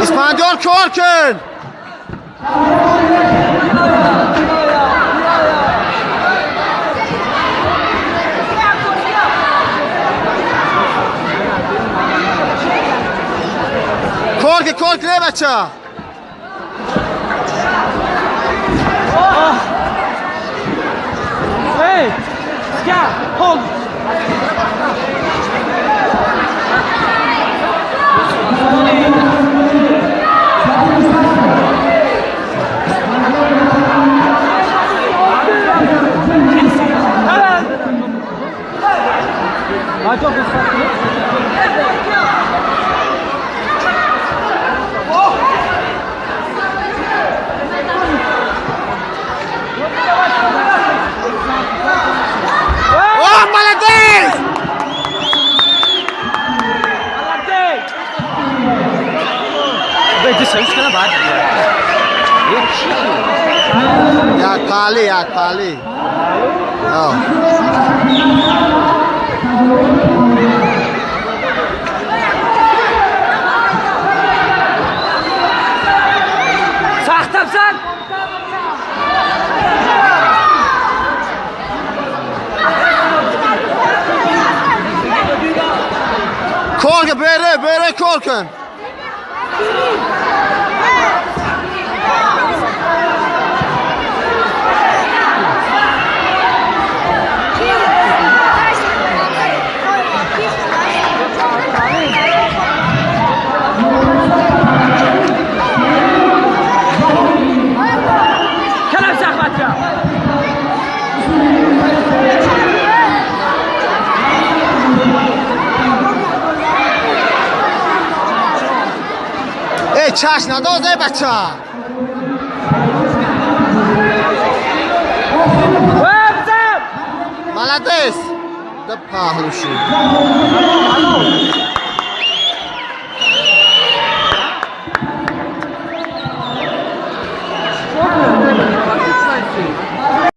Исфандиёр кор кун. Кор ки, кор ки, бача. Hey! Ska! Håll! О, молодец! Як пали, як пали. Сахта бзан! Кор ки, бере, бере, кор кун. Калам сахт бача! Эй, чашм надоз, эй, бача. Бзан! Молодец! Да паҳлуши. Алло!